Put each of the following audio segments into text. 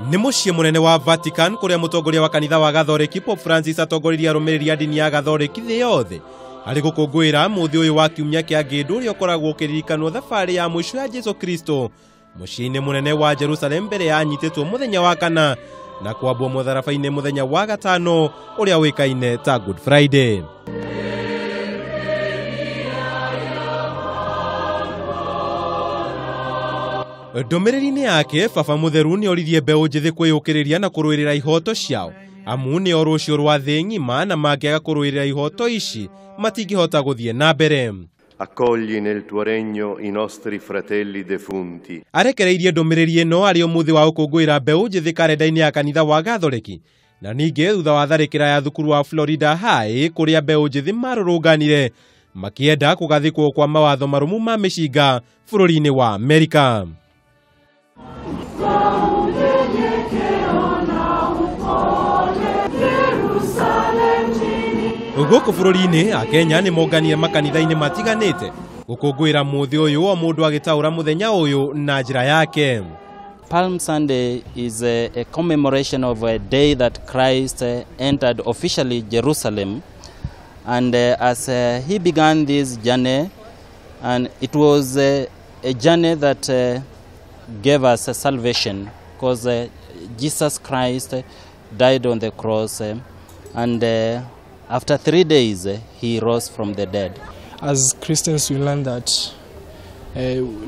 Nĩ mũciĩ mũnene wa Vatican kũrĩa mũtongoria wa kanitha wa Gathoreki Pope Francis atongoririe arũmĩrĩri a ndini ya Gathoreki thĩ yothe harĩ gũkũngũĩra mũthĩ ũyũ wa kiumia kĩa ngĩndũ ũrĩa ũkoragwo ũkĩririkanwo thabarĩ ya mũico ya Jesu Kristo mũciĩ-inĩ mũnene wa Jerusalem mbere ya anyitĩtwo mũthenya wa kana na kwambwo mũtharaba-inĩ mũthenya wa gatano ũrĩa ũĩkaine ta Good Friday. Ndũmĩrĩri-inĩ yake Baba Mũtheru nĩ oririe mbeũ njĩthĩ kwĩyũkĩrĩria na kũrũĩrĩra ihoto ciao amu nĩo rũciũ rwa thĩ ng'ima na mangĩaga kũrũĩrĩra ihoto ici matingĩhota gũthiĩ na mbere. Accogli nel tuo regno i nostri fratelli defunti. Arekereirie ndũmĩrĩri ĩno arĩ ũmũthĩ wa gũkũngũĩra mbeũ njĩthĩ karenda-inĩ ya kanitha wa Gathoreki na ningĩ thutha wa tharĩkĩra ya thukuru wa Florida High kũrĩa mbeũ njĩthĩ marũrũnganire makĩenda kũgathĩkwo kwa mawatho marũmu ma mĩcinga bũrũri-inĩ wa Amerika. Gũkũ bũrũri-inĩ Akenya nĩ monganire makanitha-inĩ matiganĩte gũkũngũĩra mũthĩ ũyũ o mũndũ agĩtaũra mũthenya ũyũ na njĩra yake. Palm Sunday is a commemoration of a day that Christ entered officially Jerusalem, and as he began this journey, and it was a journey that gave us salvation, because Jesus Christ died on the cross, and after 3 days he rose from the dead. As Christians, we learn that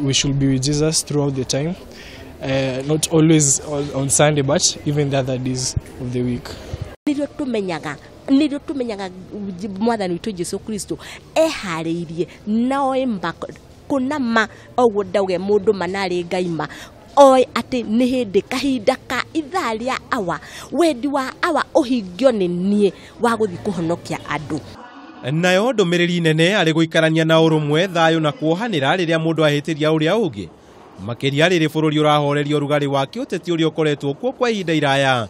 we should be with Jesus throughout the time, not always on Sunday, but even the other days of the week. Nĩrĩo tũmenyaga mwathani witũ Jesu Kristo eharĩirie na oĩ kũna ma ũguo ndauge mũndũ manarĩ Ngai ma oĩ atĩ nĩ hĩndĩ kahinda ka ithaa rĩa awa wendi wa awa ũhingio nĩ niĩ wa gũthiĩ kũhonokia andũ. Nayo ndũmĩrĩri nene arĩ gũikarania na ũrũmwe thayũ na kuohanĩra rĩrĩa mũndũ ahĩtĩria ũrĩa ũngĩ makĩria rĩrĩ bũrũri ũrahoreria ũrugarĩ wa kĩũteti ũrĩa ũkoretwo kuo kwa ihinda iraya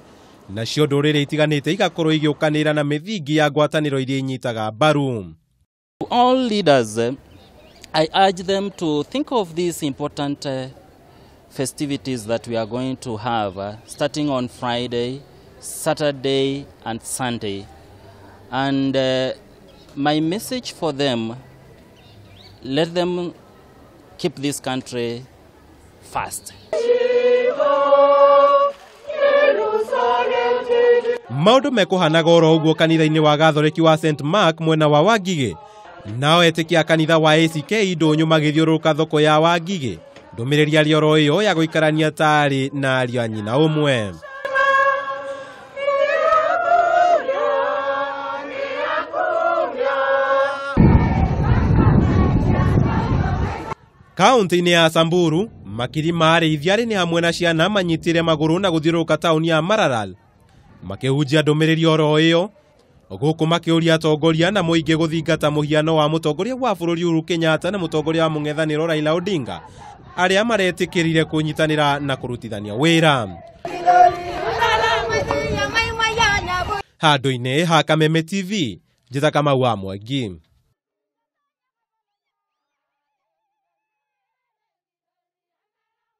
nacio ndũrĩrĩ itiganĩte igakorwo igĩũkanĩra na mĩthingi ya ngwatanĩro iria inyitaga mbaru. All leaders, I urge them to think of these important festivities that we are going to have starting on Friday, Saturday and Sunday. And my message for them, let them keep this country fast. Maũndũ mekũhanaga oro ũguo kanitha-inĩ wa Gathoreki wa St Mark mwena wa Wangigĩ nao etĩkia a kanitha wa ACK ndũnyũ magĩthiũrũrũka thoko ya Wangigĩ ndũmĩrĩri arĩ oro ĩyo ya gũikarania tarĩ na ariũ a nyina ũmwe. Kaunti-inĩ ya Samburu makiri ma arĩithia arĩ nĩ hamwe na ciana manyitire magũrũ na gũthiũrũrũka taũni ya Maralal makĩhunjia ndũmĩrĩri oro ĩyo gũkũ makĩũria atongoria na mũingĩ gũthingata mũhiano wa mũtongoria wa bũrũri Uhuru Kenyatta na mũtongoria wa mũng'ethanĩro Raila Odinga arĩa maretĩkĩrire kũnyitanĩra na kũrutithania wĩra. Handũ-inĩ ha Kameme TV, Njĩta Kamau wa Mwangi.